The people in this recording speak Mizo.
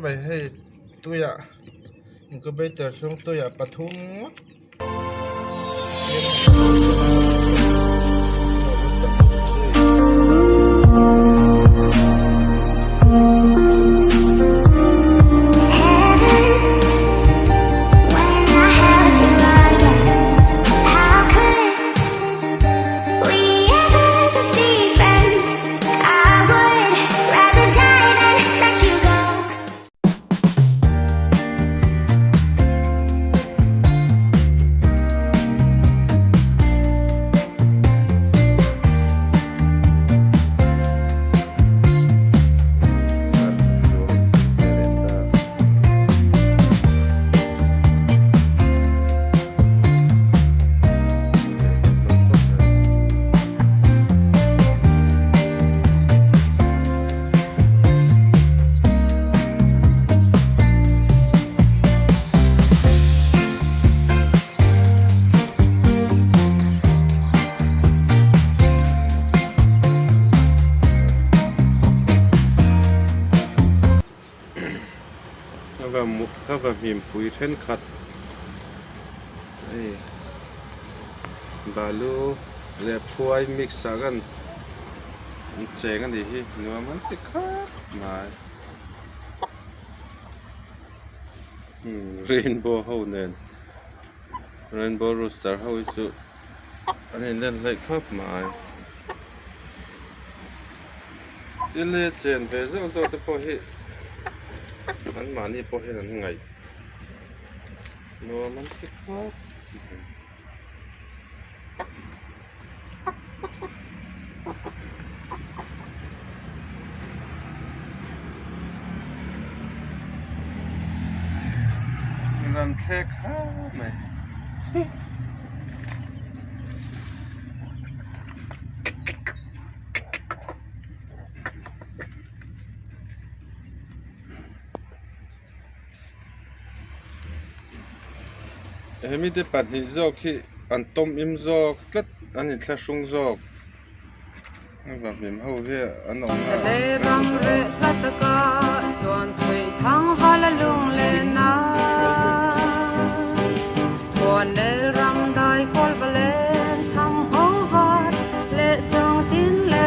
mai hei tuiah incubator chhung tuiah pathum ngawt. Ka va hmimpui thenkhat hei balu leh phuai mix ah khan an cheng a nih hi nuam an ti khawp mai rainbow ho nen rainbow rooster ho hi chu an in len hleih khawp mai thil hi chen ve zeuh zeuh te pawh hi an mahni pawh hian an ngaih nuam an ti khawp mai. Ram thlek ha mai. Hemi te pahnih zawk hi an tawm im zawk tlat an inthlahrung zawk a vahmim ho hi an awm a.